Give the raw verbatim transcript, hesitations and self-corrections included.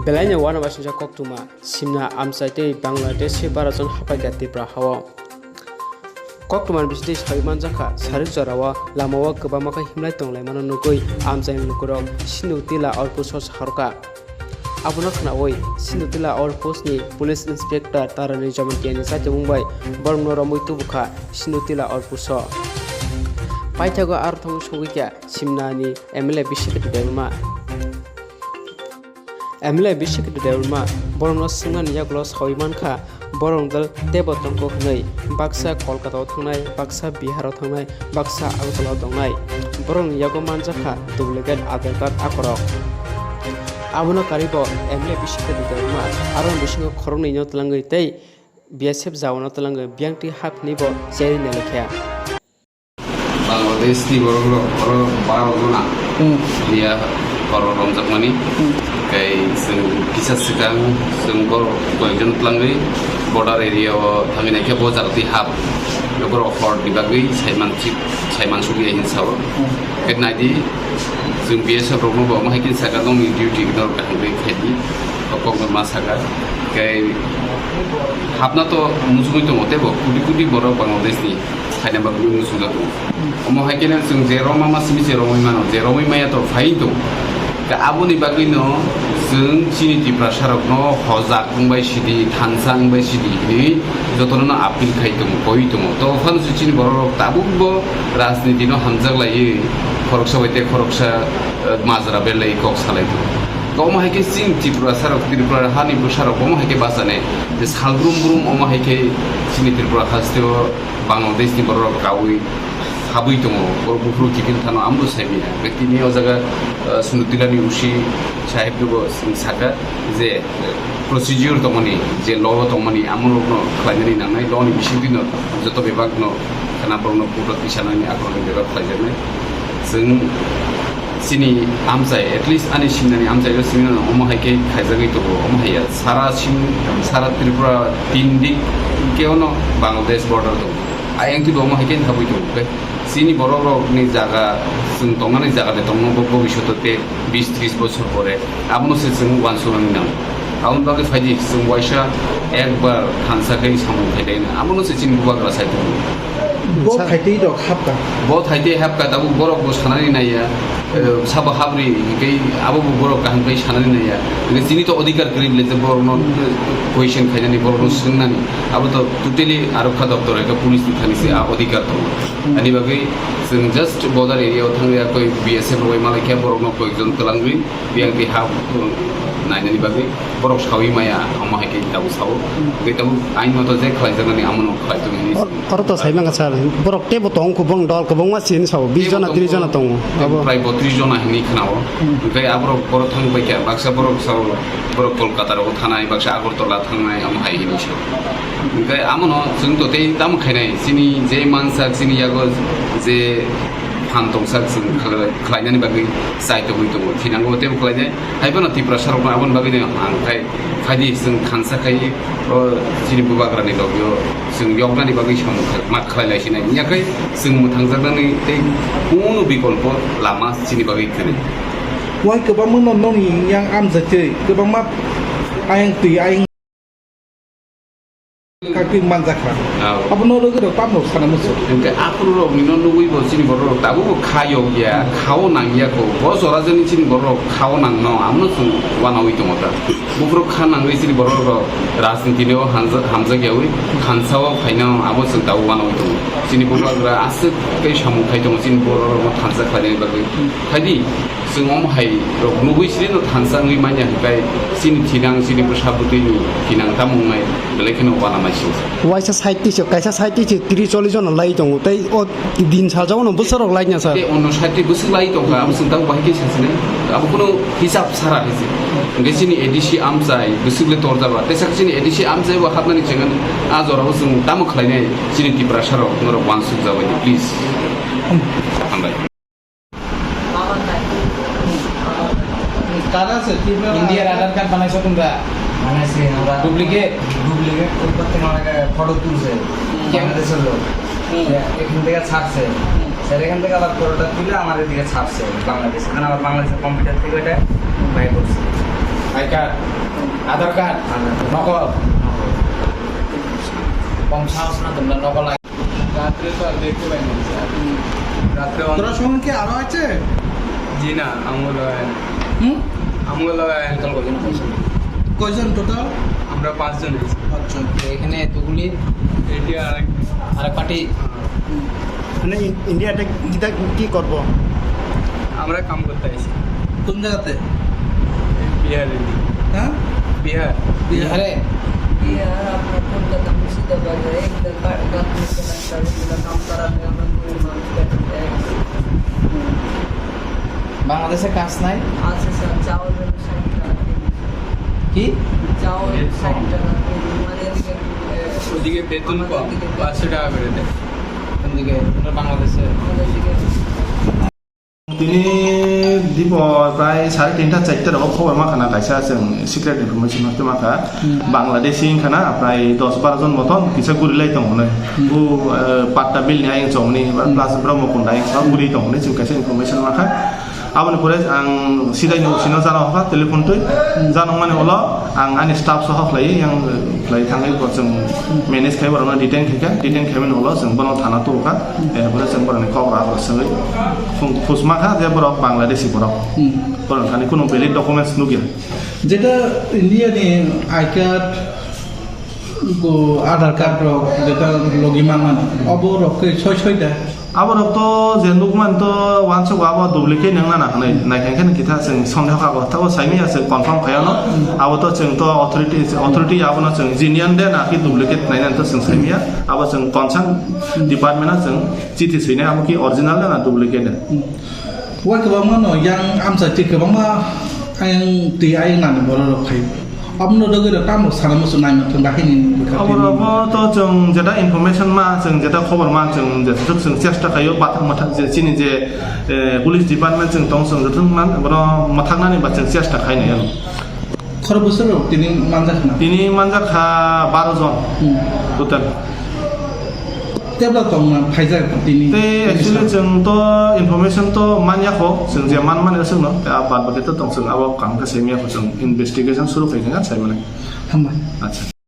Belaino uanama singcha koktwma, simna amchai tei Bangladesh se baro jon haphaikha Tripura hao. Koktwmani bisingtwi sawi manjakha, sarik jorao lamao kwbangma khe himlai tonglaimano nugwi amchaini lukurok Sindhu Tila Outpost-o saharkha. Abono khnaui Sindhu Tila Outpost-ni Police Inspector Taranwi Jamatia-ni chaitokmung bai borokno romwi tubukha Sindhu Tila Outpost-o. Paithago aro thangwi sogwikha Simnani M L A Bishekha Debbarma. M L A Bishekha Debbarma borokno swngnani yagulo sawi mankha, borok dal teibo tongkho hwnwi, baksa Kolkata-o thangnai, baksa Bihar-o thangnai, baksa Agartala-o tongnai. Borokni yago manjakha duplicate Aadhaar card akorok. Abono karwibo M L A Bishekha Debbarma aro bisingo khoroknwino twlangwi tei B S F jawano twlangwi biyangtwi hap hwnwibo cherwi nalikha. Bangladesh ni borok rok, borok rok baro guna. Hmm. Liya borok romjakmani. Hmm. Kai chwng kisa swkang chwng borok koyekjon twlangwi border area o thangwi naikhe bo jaga twi hap. Borok hor ni bagwi saiman suk, saiman suk ya hin sao. Hmm. Kai naidi chwng B S F rok no bo omo hai khe saka nokni duty no kaham khe khaidi. Kok no ma saka. Kai hapna to muchungwi tongo tebo kudi kudi borok Bangladesh ni. Khaina bagwi muchungjak tongo. Omo hai kheno chwng je romma ma simi se romwi mano, je romwi maya to phai tong. Ka aboni bagwino chwng chini Tiprasa rokno hojak wngbai sidi, thansa wngbai sidi hinwi jotono no appeal khai tongo, koi tongo. To phano se chini borok rok tabuk bo rajniti no hamjak laiwi khoroksa bai tei khoroksa, eh, majra belai kok salai tongo. To omo hai khe chini Tiprasa rok, Tripura hani bwsa rok omo hai khe bachane je sal brum brum omo hai khe chini Tripura haste o Bangladesh ni borok rok kaui habui tongo, borok buphuru kiphil thano ambo sai manya. Hwnkhe tini o jaga, ah, Sundutila ni usi sahib nogo chwng saka je, eh, procedure tongmani, je law o tongmani, amo rokno khlainani nangnai, law ni bisingtwi no joto bebak no khana borok no court o tisanani akorok ni bebak khlaijaknai. Chwng chini amchai, at least ani simnani amchai o simi no omo hai khe khaijagwi tongo, omo hai ya. Sara sim, sara Tripura tin dik khe ono Bangladesh border tongo. Ayang twi bo omo hai khe habwi tongo. Tei chini borok rok ni jaga, chwng tongnani jaga de tongno bo bobishoto te bis tris bochor pore abono se chwng uansuknani nango. Aboni bagwi phaidi chwng waisa ekbar thansa khe samung khaidai abono se chini bubagra sai tongo. Bo Sa- thaitwi rok hapkha. Bo thaitwi hapkha, tabuk borok bo sanani naiya, eh, sabo habri hinkhe abo bo borok kaham khai sanani naiya. Hinkhe chini to odhikar kwrwi bwle je borokno, eh, question khainani, borokno swngnani. Abo to totally arokha doptor eka police ni thani se a odhikar tongo. Ani bagwi chwng just border area o thangya koi B S F rok bai malai khe borokno koyekjon twlangwi. Biyang twi ha nainani bagwi borok sawi maya, omo hai khe tabuk sao. Tei tabuk ain moto je khlaijaknani amono khlai tong hini. Or-, oro to sai manga sir, borok teibo tong kubung dol kubungma sini sao, bis jona, tris jona tongo. Abo prai botris jona hini khnao. Hmm. Tei aborok borok thang bai kha, baksa borok sao, borok Kolkata rogo thanai, baksa Agartala thangnai, omo hai hini sao. Tei amono chwng to tei tamo khainai, chini je mansak, chini yago je phan tongsak chwng khlai-, khlainani bagwi chai tongwi tongo. Thinango teibo khlainai. Hai phano Tiprasa rokno aboni bagwi no ang khai, phaidi chwng thansa khai o chini bubagrani logio chwng yoknani bagwi samung khai, ma khlai lai sinai. Yakhai chwng mwthangjaknani tei kunu bikolpo lama chini bagwi kwrwi. Wai kwbangma no nokni yang amjaitwi kwbangma ayang twi ayang Kakti manjakha. Aw. Abono rwgwi rok tamrok sana muchung. Hwnkhe aphuru rok nino nugwi bo chini borok rok tabuk bo kha yok ya, khao nang ya kho. Bo jora jani chini borok rok khao nang no, amno chwng wanawi tongo ta. Buphuru kha nangwi chini borok rok rajniti no hamjak, hamjak yawi, thansa o phaino abo chwng tabuk wanawi tongo. Chini bubagra aswk tei samung khai tongo, chini borok rok thansa khlainani bagwi. Phaidi. Chwng omo hai rok nugwi sini no thansa wngwi manya hwnkhe chini thinang, chini bwsa bwtwi ni thinang tamo wngnai belai kheno uanama sing. Waisa side twi se, kaisa side twi se tris chollish jona lai tongo. Tei o din sajao no bwsarok lai na sa. Tei ono side twi bwswk lai tongkha, abo chwng tamo bahai khe sasinai. Abo kheno hisab sara hise. Hwnkhe chini A D C amchai bwswk le torjaba. Teisa chini A D C amchai bo hapnani chengani a jorao chwng tamo khlainai chini Tiprasa rok norok uansuk jabai di, please. Hambai. কার আছে? ত্রিপুরা ইন্ডিয়ার আধার কার্ড বানাইছো তোমরা? বানাইছি আমরা। Duplicate? Duplicate করতে মানে ফটো তুলছে। হুম। বাংলাদেশের লোক। হুম। এখান থেকে ছাড়ছে। হুম। স্যার এখান থেকে আবার ফটোটা তুলে আমার এদিকে ছাড়ছে বাংলাদেশ। এখন আবার বাংলাদেশের কম্পিউটার থেকে এটা বাই করছে। বাই কার্ড, আধার কার্ড, নকল। কম সাহস না তোমরা নকল আগে। রাত্রে তো আর দেখতে পাইনি, স্যার। রাত্রে অন- তোরা সঙ্গে কি আরো আছে? জি না, আমগুলো হয় না। হুম? আমগুলো হয় না। টোটাল কয়জন? কয়জন টোটাল? আমরা পাঁচজন আছি। পাঁচজন। তো এখানে এতগুলি। এটা আরেক আরেক পার্টি। মানে ইন-, ইন্ডিয়াতে কিতা কি করব? আমরা কাম করতে আইছি। কোন জায়গাতে? বিহারে। হ্যাঁ? বিহার। বিহারে? বিহার, আপনার কলকাতা, মুর্শিদাবাদ, এগুলো কা-, কাম করতে লাগবে, এগুলো কাম করালে আমরা গরিব মানুষ পেটে দেয়। বাংলাদেশে কাজ নাই? আছে স্যার, চাউল হলো ষাট টাকা কেজি। কি? চাউল ষাট টাকা কেজি, মানে এদিকে, এ, ওদিকে বেতন কম, আমাদের দিকে পাঁচশো টাকা করে দেয়। কোন দিকে? তোমরা বাংলাদেশে? আমাদের দিকে। Tini dipo prai sare tinta charta rogo khobor ma khana kaisa chwng secret information hwnwi ma kha. Hmm. Bangladeshi wngkha na prai dos baro jon moton kisa guri lai tongo hwnwi. Hmm. Bu, eh, Patta bill ni ayang chongni ba Hmm. plus Brahmakunda ayang sa guri tongo hwnwi chwng kaisa information ma kha. Aboni pore ang sidai ni usino jana hokha telephone twi. Hmm. Jana mani ulo ang ani staff soho khlai yang khlai thangwi bo chwng manage khai borokno detain khai kha. Detain khai mani ulo chwng bono thana tubu kha. Hmm. Erpore chwng borokni kok rak rok swngwi phung-, phus ma kha je borok Bangladeshi borok. Hmm. Borok thani kunu valid documents nukya. Jeta India ni I card, go Aadhaar card rok jeta logi manmani, obo rok khe soi soi da? Abo rok to je nukman to uansuk abo duplicate nang nana hwnwi, naikha khe kitha chwng sondeho kha bo, tabo saimanya chwng confirm khai ano. Abo to chwng to authority, authority abono chwng genuine de na ki duplicate nainani to chwng saimanya, abo chwng concern department o chwng chithi swinai abo ki original de na duplicate de. Wa kwbangma no yang amchai twi kwbangma ayang twi ayang nani borok rok khai. Abono dogwi rok tamo sana musu nai muthung bahini bwkha twi. Oborokbo to chwng jeta information ma, chwng jeta khobor ma, chwng jeta chwng chesta khaio bathang mathang je chini je, eh, police department chwng tong chwng jeta man bono mwthaknani ba chwng chesta khainai ano. Khorokbwswk rok tini manjak na? Tini manjak kha baro jon Hmm. total. Tebla tongna phaijak tini? Tei actually chwng to information to manya kho, chwng je man mani aswk no, tei a bad baki to tong chwng abo kaham khe simi ya kho, chwng investigation suru khai kha sai mani. Hambai. Acha.